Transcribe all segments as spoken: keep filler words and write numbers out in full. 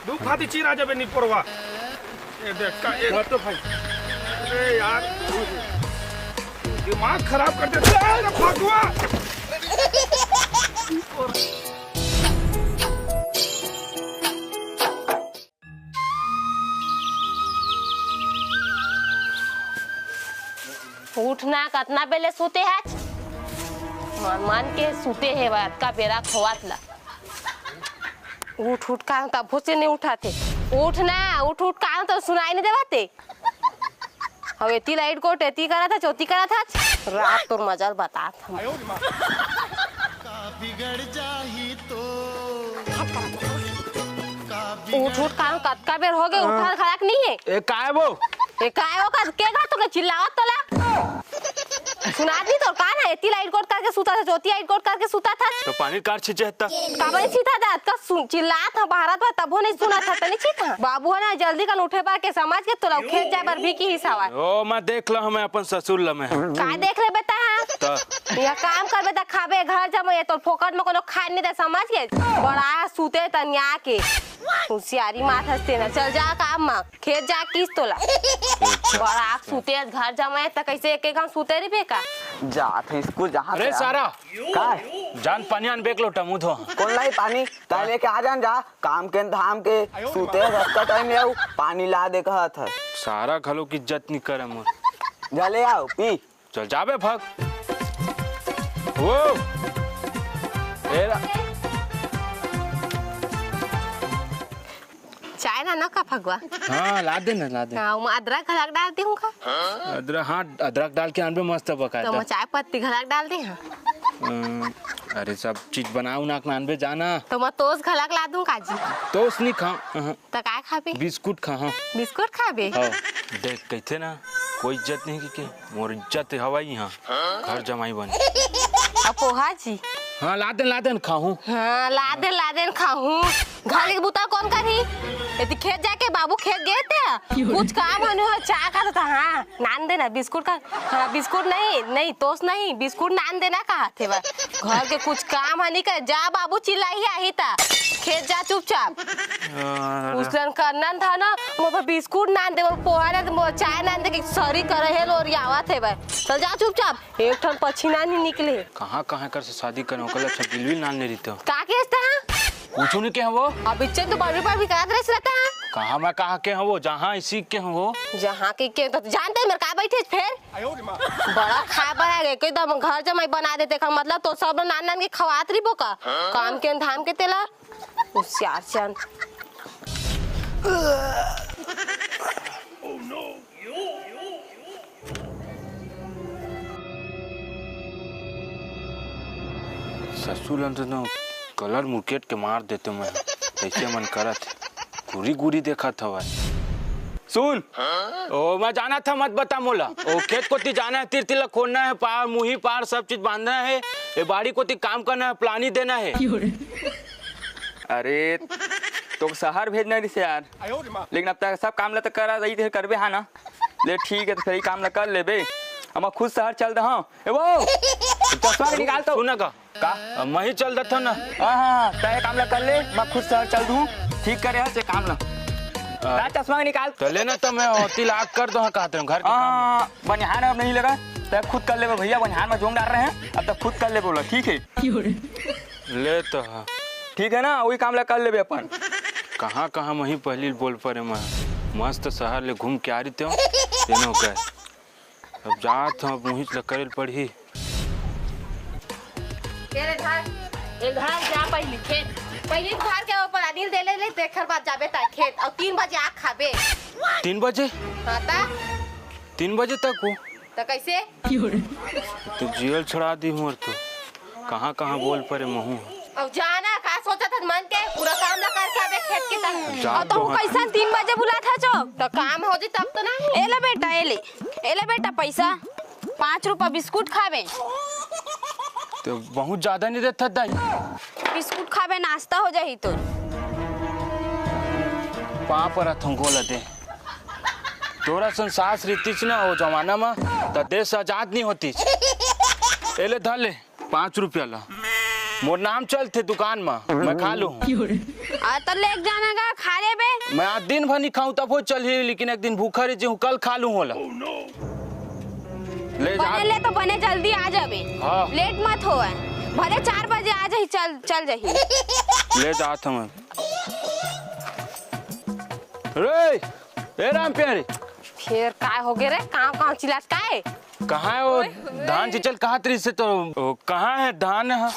दू फाती चीरा जाबे निपोरवा। ए देख का, ए तो भाई। अरे यार, दिमाग खराब कर देता है रे फगुआ। उठ ना, कतना बेले सुते हच? मन मन के सुते हे बा, अतका बेरा खोवत ला। उठ उठ, का तभो से नहीं उठाथे? उठ ना, उठ उठ, का तो सुनाई नहीं देवत हे? हव एती लाइट को टेती करत हच, ओती करत हच। रात तोर मजा ल बतात हँव। बिगड़ जाही तो। उठ उठ, का कतका बेर होगे, उठा घलक नहीं हे। ए, काय वो? ए, काय वो का, के घर तोके चिल्लावत तोला? सुनात नहीं तोर कान हे? एती लाइट कोट करके सुता था, ओती लाइट कोट करके सुता था। तो पानी कार छिंचे हत्ता। काबर छिंचा था? अतका सु-, चिल्लात हँव बाहर पर, तभो नहीं सुना था, तनी छिंचा। बाबू हे ना, जल्दी कन उठे बर के समझ के तोला खेत जाए बर भी किहिस हवय। ओ, मैं देख ला, मैं अपन ससुर ला मैं। का देख ले बेटा, हाँ? त? यह काम कर बेटा, खाबे, घर जमो, ये तोर फोकट में कोनो खाए नहीं दे, समझ के? बड़ा सुते तनिया के। होशियारी मात हँसते ना, चल जा काम मा। खेत जा किस तोला। बड़ा सुते, घर जमाए त कैसे एक एक हम सुते रहिबे का? जात हे स्कूल जहाँ अरे से आ- सारा, काय? जान पानी आन बेक लोटा मुँह धो। कौन लाई पानी? तय लेके आ जान जा, काम के धाम के सुते रस्ता टाइम ले आऊ, पानी ला दे कहत है। सारा घलो की इज्जत नहीं करे मोर। जा ले आओ, पी। चल जाबे भग। वो। एरा। चाय ना, ना का फगवा? हाँ, ला दे ना, ला दे। हाँ, ओमा अदरक घलक डाल दे हूँ का? अदरक, हाँ, अदरक डाल के आनबे, मस्त बका तो एकदम। मैं चाय पत्ती घलक डाल दे हाँ। अम, अरे, सब चीज बना उना के आनबे जाना। तो मैं तोस घलक ला दूँ काजी? तोस नहीं खा, अहं। त काय खाबे? बिस्कुट खा, हाँ। बिस्कुट खाबे? हाँ। देख, कहते ना, कोई इज्जत नहीं कि के? मोर इज्जत हवय इहाँ, घर जमाई बने। अउ पोहा जी? हाँ, ला देन, ला देन, खाहूँ। हाँ, ला देन, ला देन, खाहूँ। घर के बुता कौन करही? एती खेत जाके बाबू खेत गे ते, कुछ काम हनु हो, चाय खात था, हाँ, नान देना, बिस्कुट का, हाँ, बिस्कुट नहीं, नहीं, तोस नहीं, बिस्कुट नान देना कहा थे बा। घर के कुछ काम हनी कर, जा बाबू चिल्लाही आही ता, खेत जा चुपचाप। हाँ। उसलन करना था ना, मोर पर बिस्कुट नान दे, मोर पोहा नान दे, मोर चाय नान दे, कि सरी करे हे लोरियावत हे बे। चल जा चुपचाप, एक ठन पछीना नहीं निकले। कहाँ, कहाँ कर से शादी करे, ओकर अच्छा बिलबिल नान नहीं रहिते हो। का केस था? कुछ नहीं के हवो। अब इच्छे तो बड़वी पर भी करत रहिस रहता है। कहाँ मैं कहाँ के हवो, जहाँ इसी के हवो। जहाँ के, के तो जानते हैं मेरे का बैठे फिर? बड़ा खाए बर आ गए, एकदम घर जमाई बना देते का मतलब तो सब नान नान के खवात रही बोका। काम के धाम के तेला। होशियार चंद। ससुर ल तो कलर मुकेट के मार देते मैं, ऐसे मन करत हे। गुरी गुरी देखत हवय। सुन। ओ, मैं जानत हँव, मत बता मोला। ओ, खेत कोती जाना हे, तीर तीर ला खोदना हे, पार, मुही पार, सब चीज बांधना हे। ए, बाड़ी कोती काम करना हे, पानी देना हे। अरे, तो शहर भेजना रिस यार। लेकिन अब तक सब काम ला तो करा रही थे, करबे हा ना। ले ठीक है, तो फिर ये काम ला कर लेबे। अब मैं खुद शहर चल दे हँव। ए वो, चश्मा के निकाल तो। सुन ना का? का? अब मैं ही चल देता हूँ ना। हाँ, हाँ, हाँ, तय काम ला कर ले, मैं खुद शहर चल दूँ। ठीक करे है, ते काम ला। हाँ। ला चश्मा के निकाल। तो लेना तो मैं होती लाग कर दो, हाँ, कहते हूँ, घर के काम। हाँ, बनिहान अब नहीं लगा, तय खुद कर लेबे भैया, बनिहान में जोंग डाल रहे हैं, अब तक खुद कर ले बोला, ठीक है? ले तो हाँ। ठीक है ना, वही काम ला कर लेबे अपन। कहाँ, कहाँ मैं ही पहली बोल पड़े मैं। मस्त शहर ले घूम के आ रही हूँ, तेनो गए। अब जात हँव, अब मुहिच ल करे ल पड़ही। ए रे धर, ए घर जा पहिली खेत। पहिली घर के ऊपर अनिल दे ले, ले, तेखर बाद जाबे ता खेत। अउ तीन बजे आ खाबे। तीन बजे? हाँ ता। तीन बजे तक हो? त कैसे? तो जियल छुड़ा दी मोर तो। कहाँ कहाँ बोल परे महू। अब जाना का सोचत हन मन के, पूरा काम ला करके आबे खेत के तक। जात अब तो हूँ बहुत। कैसन तीन बजे बुलात हच? तो काम हो जी तब तो नहीं। ए ले बेटा, ए ले, ए ले बेटा पैसा, पाँच रुपया बिस्कुट खाबे। तो बहुत ज्यादा नहीं देता दाई। बिस्कुट खाबे, नाश्ता हो जाही तोर। पाँव परत हूँ, गोला दे। तोरा सन सास रीतिच ना हो जमाना मा, त देश आजाद नहीं होतीच। ए ले धर ले। पाँच रुपया ला। मोर नाम चलथे दुकान मा, मैं खा लूँ। आ, तो लेके जाना का, खा ले मैं आज दिन भर नहीं खाऊं तब हो चलही, लेकिन एक दिन भूखा रह जाऊं, कल खा लूं होला। ले जा। बने ले तो बने, जल्दी आ जाबे। हाँ। लेट मत होवय, भले चार बजे आ जाही, चल चल जाही। ले जात हूं मैं। रे, ए राम प्यारी। फेर काय होगे रे? कांव कांव चिल्लात काय? कहाँ है वो? ओए होए। धान चिचल कहत रहिस हे तो, वो कहाँ है धान ह?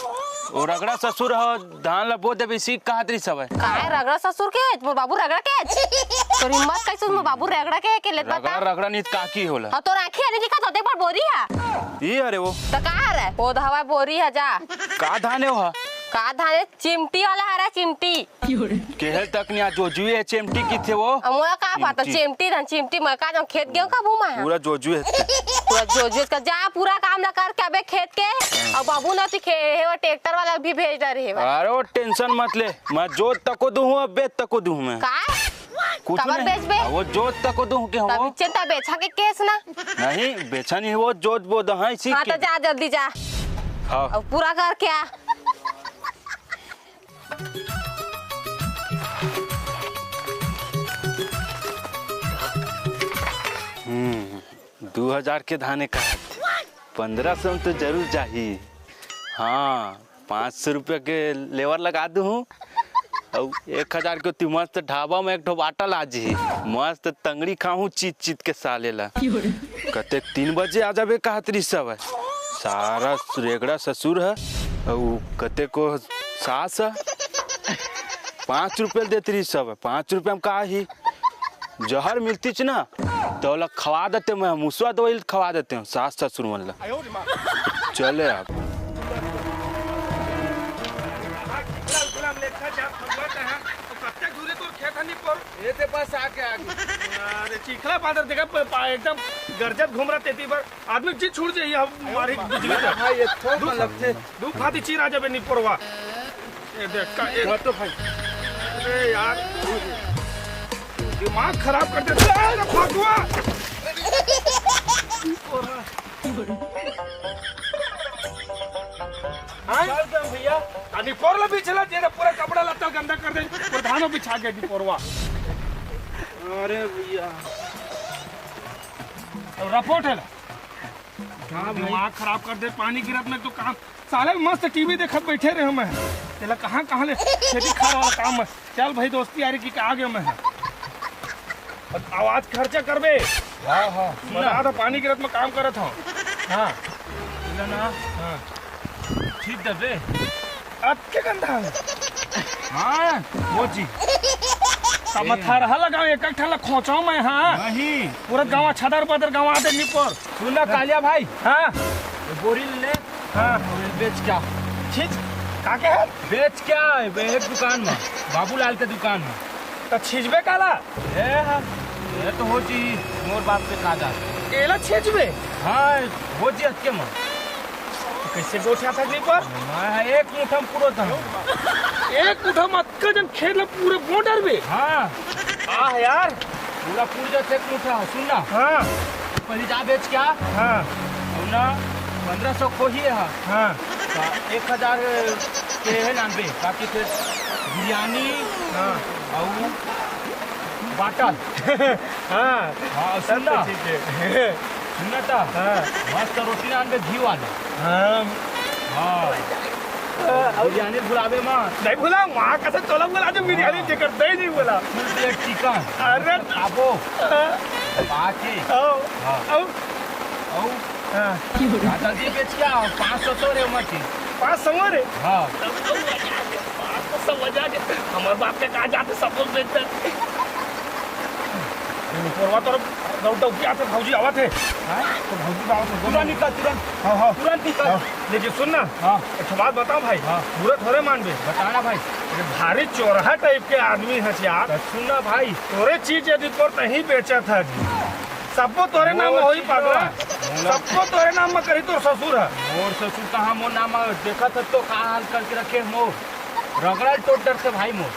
वो रगड़ा ससुर ह, धान ला बो देबे, इसी कहत रहिस हवय। काय रगड़ा ससुर के? मोर बाबू रगड़ा के? तोर हिम्मत कैसे मोर बाबू रगड़ा के, के लेत रगड़ा, बता? रगड़ा नहीं त काकी होला। हाँ, तोर आँखी नहीं दिखत होते, पर बोरी है। ये अरे वो। त का रे? वो धवा बोरी है जा। का धान है वो ह? का धान है? चिमटी वाला हरा चिमटी। केहे तक नहीं, आज जोजुए हे, चिमटी किथे वो? अब मोला का पता, चिमटी। चिमटी धन चिमटी, मैं का जाऊँ, खेत गेहूं का बूमा है? पूरा जोजुए हे। पूरा जोजुए का, जा पूरा काम ला करके अबे खेत के, और बाबू ना तो खे-, हे वो ट्रैक्टर वाला भी भेज डरे हे बा। अरे वो टेंशन मत ले, मैं जोत तको दूँ हूँ, अब बेच तको दूँ हूँ मैं। का? कुछ काबर नहीं। बेचबे? हाँ, वो जोत तको दूँ हूँ के तब हो? चिंता बेचा के केस ना। नहीं, बेचा नहीं, वो जोत बो दहा इसी हाँ, के। तो जा जल्दी जा। हाँ। अब पूरा करके आ। हम्म, दू हजार के धाने कहत, पंद्रह सौ में तो जरूर जाही। हाँ, पाँच सौ रुपया के लेवर लगा दूँ हूँ, अउ एक हजार के ओती मस्त ढाबा में एक ठो बाटल आ जही, मस्त तंगड़ी खाहूँ चीत चीत के साले ला। कतेक तीन बजे आ जाबे कहत रहिस हवय। सारा रेगड़ा ससुर ह, अउ कतेको सास ह। पाँच रुपया ल देत रहिस हवय, पाँच रुपया म का ही? जहर मिलतीच ना, त ओला खवा देते मैं, मुसवा दवाई खवा देते हूँ सास ससुर मन ला। चले आप। ये ते बस आके, आके। अरे, चिखला पादर देखा, प-, पा-, एकदम गरजत घूम रहा तेती पर। आदमी जी छूट जाइए, हम मारी बिजली अरे का। भाई, ये थोक दू, में लगते। दू फाती चीर आ जाबे निपोरवा। ये देख, का, ये कर तो भाई। अरे यार, दिमाग खराब कर देते। अरे, फगुआ। हाँ? चल दे भैया। आ निपोरला बिछला, जेने पूरा कपड़ा लत्ता गंदा कर दे, प्रधानो बिछा गया निपोरवा। अरे भैया। अब रिपोर्ट है ना। हाँ भाई। दिमाग खराब कर दे, पानी गिरत में तो काम, साले मस्त टीवी देखत बैठे रहे मैं। तेला कहाँ, कहाँ ले खेती खार वाला काम में। चल भाई, दोस्ती यारी की कहा गया मैं। अब आवाज खर्चा करबे। हाँ, हाँ। बता दो, पानी गिरत में काम करत हूँ। हाँ। बोला ना। हाँ। ठीक दबे। अब के गंदा है? हाँ, वो जी। तब ए। थरहा लगाओ, एक एक ठन ला खोचो मैं, हाँ। नहीं। पूरा गाँव छदर बदर गंवा दे निपोर। सुन ना, कालिया भाई। हाँ। ये बोरी ले ले। हाँ। और ये बेच क्या? छीज, का के है? बेच क्या है? बे-, एक दुकान में, बाबूलाल के दुकान में। तो छीजबे काला? ए, हाँ। ये तो हो जी, मोर बाप से कहा जात। एला छीजबे? हाँ, हो जी, अतके में। तो कैसे गोठिया था निपोर? मैं एक मुठा में पूरा था। एक मुठा में अतका जन खेत ला पूरा बो डरबे? हाँ। आह यार। पूरा पूर जाथे एक मुठा, सुन ना। हाँ। पहली जा बेच क्या? हाँ। और ना, पन्द्रह सौ खोही है। हाँ। तो एक हजार के है नाम पे, बाकी फिर बिरयानी हाँ। और बाटल। हाँ। हाँ, तब सुन तो ना। ठीक है। सुन ना ता। हाँ। मस्त रोटी नान पे घी वाला। हाँ। हाँ। हाँ, और बिरयानी बुलावे माँ। नहीं बोला, वहाँ का से तोला बोला जो बिरयानी हाँ। जेकर दे नहीं बोला। फुल प्लेट चिकन। अरे। खाबो। हाँ। बाकी। आओ। हाँ। आओ। आओ। हाँ। दादाजी बेच क्या? पाँच सौ तो रे मची। पाँच सौ रे? हाँ। पाँच सौ मजा आ गया। हमारे बाप के कहा जाते सब लोग बेचते हैं। निपोरवा तोर दौड़ दौड़ के आते भौजी आवत हे। हाँ? तो भौजी आवत हे। तुरंत निकल, तुरंत। हाँ, हाँ। तुरंत निकल। हाँ। लेकिन सुन ना, हाँ। एक ठो बात बताओ भाई, हाँ। बुरा थोड़े मानबे। बताना भाई। ये भारी चोरहा टाइप के आदमी है यार। तो सुन ना भाई। तोरे चीज यदि तोर तहीं बेचा था जी। सबको तोरे नाम में होई पागल। मोर सबको तोरे नाम में करी तोर ससुर है। मोर ससुर कहाँ मोर नाम में देखा था तो का हाल करके रखे मोर। रगड़ा टोट डरते भाई मोर।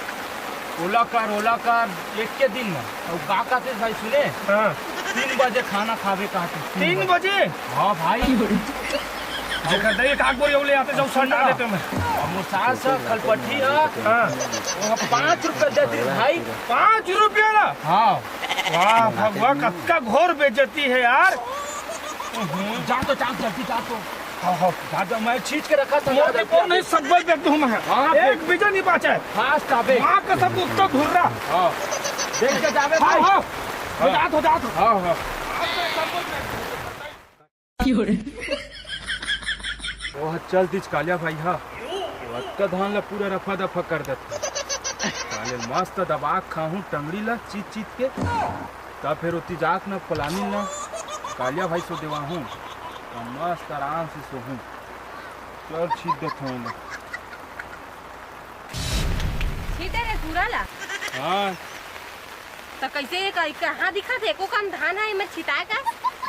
ओला कर, ओला कर, एक के दिन में। और का कहते भाई सुने? हाँ। तीन बजे खाना खावे कहते। तीन बजे? हाँ भाई। जेकर दही एक आग बोरी अउ ले आते, जाओ, सर डाल देते मैं। अब मोर सास ह, खलपट्टी ह, हाँ। वो पाँच रुपया देती भाई। पाँच रुपया ना? हाँ। वाह भगवान, कतका घोर बेइज्जती है यार। जा तो, जा, जल्दी जा तो। हाँ, हाँ। जा तो, मैं छींच के रखा था, मोर जा, के जल्दी कौन जा। नहीं, सब बेच दूँ मैं। हाँ, एक बेच। बीजा नहीं बाचा है। हाँ, साबे। माँ कसम, उत्ता घुर्रा। हाँ। देख के जावे हाँ, भाई। हाँ। हाँ। जा तो, जा तो। हाँ, हाँ। ओह, चल दिस कालिया भाई हा, अतका धान ला पूरा रफा दफा कर देथे। काले मस्त दबा के खाहूं टंगड़ी ला चीत चीत के, तब फेर ओती जाके ना पलानी ला कालिया भाई सो देवाहूं, अउ मस्त आराम से सोहूं। चल छीत देथंव एला। छीते रे पूरा ला। हाँ। त कैसे ये कही, कहाँ दिखत हे? एको कन धान हे एमे छिताए का?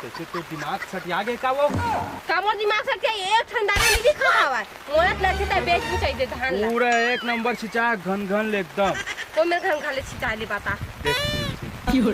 कैसे तो दिमाग सटिया गे का वो? का मोर दिमाग सटिया? एक ठन दाना नहीं दिखत हवय। मोला त लगथे त बेच बुचाई दे धान ला। पूरा एक नंबर छिचा घन घन ले एकदम। तो मेरे घन घन ले छिचा ले बता। देख, देख,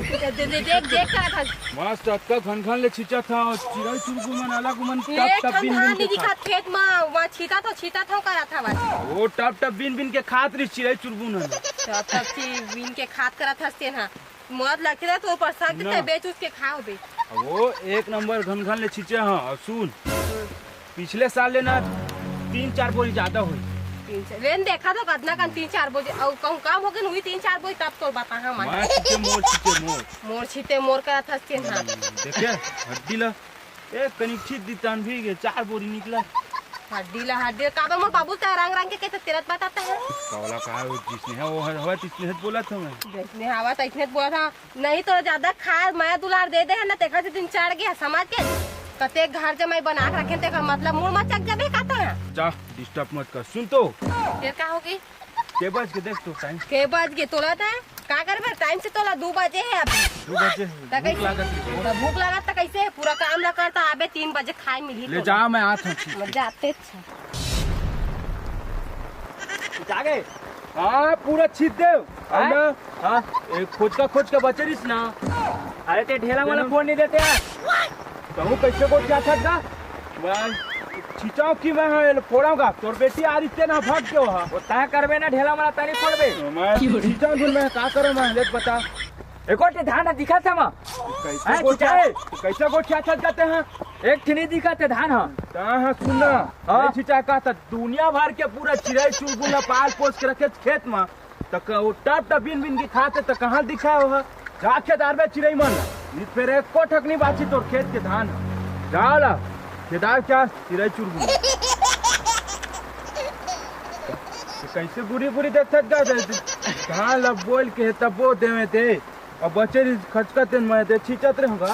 देख। दे, दे, देख, देख का था। मस्त अतका घन घन ले छिचा था, चिरई चुरगु मन अलग मन टप एक टप ठन बिन धान बिन नहीं के खा। दिखत खेत मा, वहाँ छीता तो छीता था करा था बस। वो टप टप बिन बिन के खात रही चिरई चुरगु मन। टप टप ची बिन के खात करा था तेन हा। मोर लगथे ना तो पसंद ना। ते बेच उस के खाओ बे। वो एक नंबर घन घन ले छिचे हाँ। अउ सुन, पिछले साल ले ना तीन चार बोरी ज्यादा होई। तीन चार, लेन देखा तो कतना कन तीन चार बोरी, अउ कहूँ कम हो गए हुई तीन चार बोरी, तब तो बताहा मैं। मैं छिचे मोर, छिचे मोर। मोर छिते मोर करा था तेन हा। देखे, हड्डी ला एक कनिक छीत दी तान भी गे, चार बोरी निकला। हड्डी ला हड्डी, काबर मोर बाबू ते रंग रंग के कहते तेरत बताता है। कावला का है, वो जिसने है, वो है, हवा तिसने है बोला था मैं। जैसने हवा तैसने बोला था, नहीं तो ज्यादा खा, माया दुलार दे दे है ना, तेखा से दिन चढ़ गया, समझ के? कते घर जमाई बना के रखे, तेखा मतलब मूड़ मचक जाबे कहता है। जा, डिस्टर्ब मत कर, सुन तो। फिर का होगी? के बज के देख तो टाइम। के बज के तोला था? का करबे? टाइम से तोला दू बजे है अभी। दू बजे? त भूख कैसे? लागत रही। त भूख लागत त कैसे? पूरा काम ला कर त आबे तीन बजे खाए मिली ले तोला। जा, मैं आत हूँ। मजा आते अच्छा। जागे। हाँ, पूरा छीत देव। हाँ? ना? हाँ, एक खोचका खोचका बचे रिस ना। अरे ते ढेला वाला फोन नहीं देते यार। कहूँ कैसे को क्या था? मैं छिचाव की मैं हा, एला फोड़ांव गा। तोर बेटी आ रही ते ना भाग के वहा। वो तय करबे ना ढेला मला तनी फोड़बे। मैं छिचाव धुन मैं का करो मैं, लेत बता। एको टे धान दिखा था मा। कैसे हैं, गोठिया, छिचाए? कैसे गोठिया छत जाते हैं? एक ठिनी दिखा थे धान हा। ता हाँ सुन ना, हाँ। नहीं छिचा का था, दुनिया भर के पूरा चिरई चुरगुन ला पाल पोस के रखे खेत मा। त क-, वो टप टप बिन बिन के खाते त कहाँ दिखाए हो? जा खेदार में चिरई मन। नी फेर एको ठक नहीं बाची तोर खेत के धान। जा ला, खेदार क्या चिरई चुरगुन। तो कैसे गुरी गुरी देखत गा दे? धान ला बोल के तब वो देवे ते। अब बचे रही खचका तेन मैं ते छींचत रहूंगा।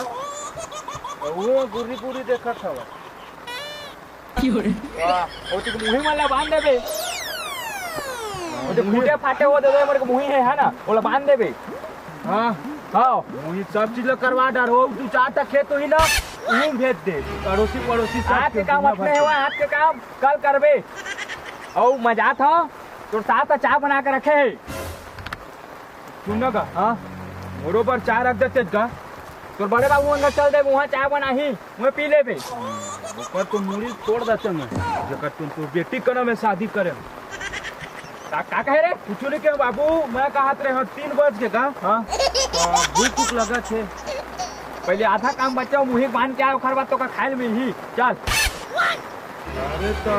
वो गुरी गुरी देखत हवा। वाह, ओ तो मुही वाला बांध देबे। ओ तो मुही फूटे फाटे हो देबे, मोर के मुही है, है ना? ओला बांध देबे। हाँ। हाँ। मुही सब चीज ला करवा डार हो, दू चार टा खेत होही ना, उहू भेज दे। अड़ोसी पड़ोसी सब आज के के काम दुनिया भर अपने के। हुआ, आज के काम कल करबे। अउ मजा था, तोर साथ चाय बना के रखे है। सुन ना गा। हाँ। मोरो बर चाय रख देते गा। तोर बड़े बाबू मन घर चल देबे, वहाँ चाय बनाही, वहीं पी लेबे। ओकर तो मुड़ी तोड़ देते मैं, जेकर तुम तो बेटी कना में शादी करे। का, का कहे रे? कुछ नहीं के बाबू, मैं कहत रहे हूँ तीन बज के का? हाँ। तो भूख भूख लगा छे। पहले आधा काम बचाओ, मुही बांध के आओ, ओकर बाद तो का खाए मिलही। चल। अरे तो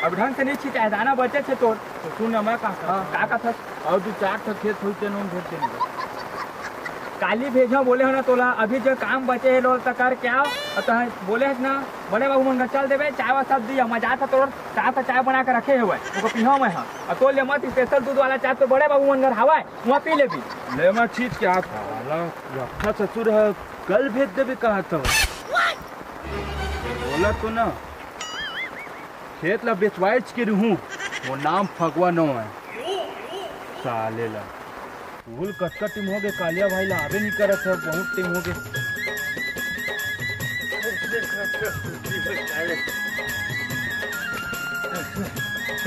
अब ढंग से नहीं छिटाए, दाना बचे छे तोर। तो सुन ना, मैं का हाँ। का का था? और दू चार ठो खेत होई तेनो भेज देंगे। काली भेजो बोले हो ना तोला, अभी जो काम बचे है लोल तकर क्या? और तो बोले है ना, बड़े बाबू मन घर चल देबे, चाय वा सब दिया, मजा था तोर, चाय तो चाय बना के रखे हुए, ओको पीहो मैं हाँ। और तोर ले मत स्पेशल दूध वाला चाय तो बड़े बाबू मन घर हवाए, वहाँ पी लेबी। ले मैं छीट के हाथ वाला, अच्छा ससुर है, कल भेज देबे कहा था। बोला तो ना, खेत ला बेचवाइच के रहूं, वो नाम फगवा नो है। साले ला। भूल कतका टीम हो गए, कालिया भाई ला आवे नहीं करत है, बहुत टीम हो गए।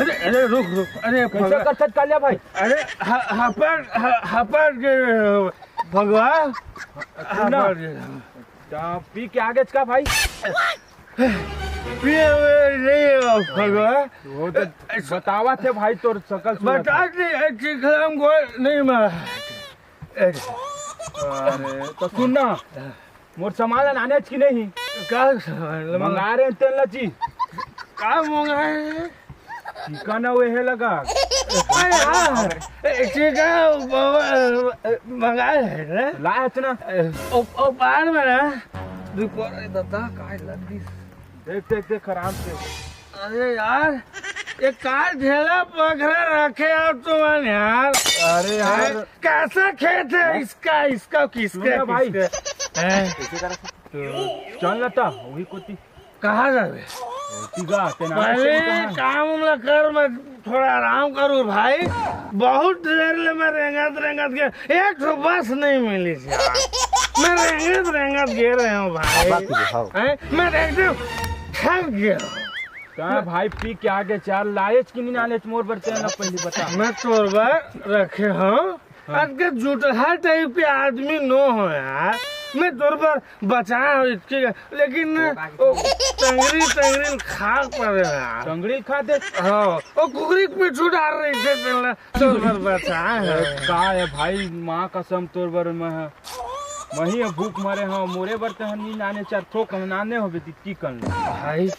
अरे, अरे, रुक, रुक, अरे, कैसे भगवान। करथस कालिया भाई? अरे, ह-, हपर, ह-, हपर के भगवा, सुन ना। हपर के। ता पी के आगे का भाई? पिए हुए नहीं है फगुआ। वो तो बतावा थे भाई, तोर सकल सूरत बता है। दे, ए, चिखलम गोल नहीं मारा। ए, अरे, तो सुन ना, मोर सामान ला नानेच की नहीं? का सामान ला मंगा रहे हैं तेल ला जी। का मंगाए? चिकन अउ एहे लगा। अरे हाँ, ए, चिकन बाबा, ए, मंगाए है ना? लाए हच ना? ए, ओ, ओ पार में ना, दुपहर में दता, काय लगी? देख, देख, देख, आराम से। अरे यार, ये का ढेला पकड़े रखे हो तुमन यार? अरे यार। हैं? कैसा खेत है इसका, इसका, किसके, सुन ना भाई। किसके? हैं? चल ना ता, वही कोती। कहाँ जाबे? तिगा, तेना पहले कहाँ? काम वाम ला कर, मैं थोड़ा आराम करूँ भाई। बहुत देर ले मैं रेंगत रेंगत के एक ठो बस नहीं मिली यार। मैं रेंगत रेंगत गे रहे हूँ भाई। बात तो हाँ। हैं? मैं एकदम थक गया हूँ। का भाई पी के आगे चार लाएच कि नहीं लाएच मोर बर तेन ला पहली बता। मैं तोर बर रखे हूँ। हाँ। आज के जुटहा टाइप के आदमी नो हो यार। मैं तोर बर बचाए हूँ इसके, लेकिन वो टंगरी, टंगरी खाक पड़े यार। टंगरी खा दे। हाँ, वो कुकरी के पीछू डाल रही थे पहले, तोर बर बचाए हूँ। का है भाई, माँ कसम तोर बर मैं है। मही अब भूख मरे हव, मोरे बर ते ह नी नाने चार थोक नाने होबे तितकी कन। भाई,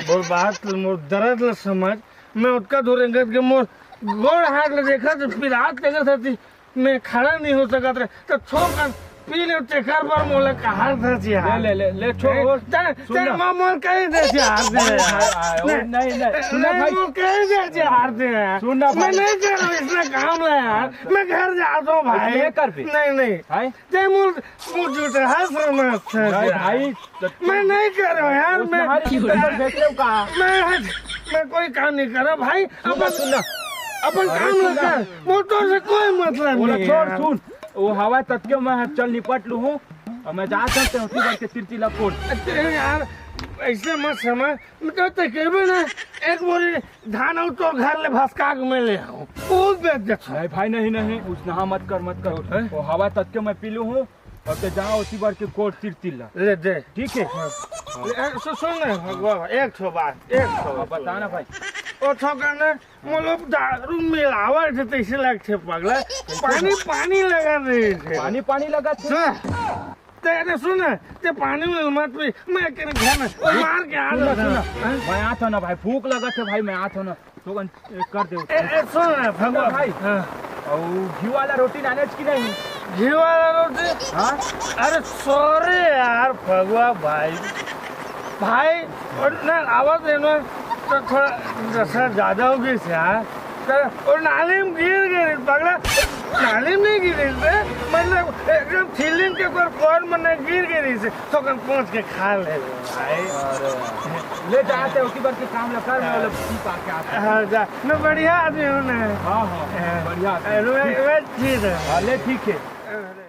मोर बात ल, मोर दर्द ल समझ। मैं ओतका दूर रेंगत के मोर गोड़ हाथ ल देखत पिरात लगत हती। मैं खड़ा नहीं हो सकत रहे, तो थोक कन पी ले, तेकर बर मोला कहार था जी ले, यार। ले, ले, ले, छो, ए, ओ, ते, सुन ते ना। माँ मोर कहीं दे जी हार दे नहीं, यार। भाई, आए, ओ, नहीं, नहीं, नहीं, सुन ना नहीं, भाई। मोर कहीं दे जी हार दे यार। सुन ना मैं भाई। नहीं कर रहा हूँ इसमें काम है यार। हाँ, तो मैं घर जाता हूँ भाई। नहीं कर भी। नहीं, नहीं। भाई? ते मुझ, मुझे तो हंस रहा है। नहीं भाई, तो मैं नहीं कर रहा हूँ यार, उस मैं नहारी की तरफ देख रहे हो का? मैं, मैं कोई काम नहीं कर रहा भाई। सुन ना, अपन, सुन ना। अपन अरे काम सुन ना। कर, मोटर से कोई मतलब बोला, नहीं है छोड़, यार। सुन। वो हवा ततके मैं चल निपट लू हूँ। और मैं जा सकते हूँ, तू करके तिरचिला कोट। अरे यार, ऐसे मत समझ। मैं तो तकरीबन ना एक बोरी धान अउ तोर घर ले भसका के मैं ले आऊं, वो बेच देथो। नहीं भाई, नहीं, नहीं, उसनहा मत कर, मत कर। हैं? वो हवा ततके मैं पी लू हूँ, अब तो जाओ उसी बार के कोट तिरतिल ला। ले दे। ठीक है? हाँ। हाँ। ले, ए, सु-, सुन ना, भगवा, एक ठो बात, एक ठो हाँ, बात बता ना भाई। ओ ठो करना, मतलब दारू मिलावट है, तैसे लगथे पगला। पानी, पानी लगा रही थे। पानी, पानी लगा थे? हाँ। ते, ते सुन, ते पानी में मत पी, मैं तेरे घर में मार के आ सुन ना, जाता सुन ना। हूँ। हैं? मैं आत हूँ ना भाई, भूख लगत है भाई, मैं आत हूँ ना। तो कन-, ए, कर दे। ए, ए, सुन ना, भगवा भाई। हाँ। और घी वाला रोटी नानेच की नहीं? घी वाला रोटी? हाँ? अरे sorry यार, भगवा भाई। भाई, और ना आवाज है ना, तो थोड़ा नशा ज्यादा हो गई यार। तो, और नाली में गिर गई, पगला। नाली में नहीं गिरी रे, मतलब एकदम feeling के ऊपर कौन मने गिर गई से, तो कन पहुंच के खा ले भाई। अरे, ले जाते हो, उसी बार के काम लगा, मैं हाँ। वाला पी पा के आता हूँ। हाँ, जा, मैं बढ़िया आदमी हूँ ना। हाँ, हाँ, हाँ। बढ़िया आदमी। अरे, मैं, ठीक। मैं ठीक है। हाँ, ले, ठीक है। अरे।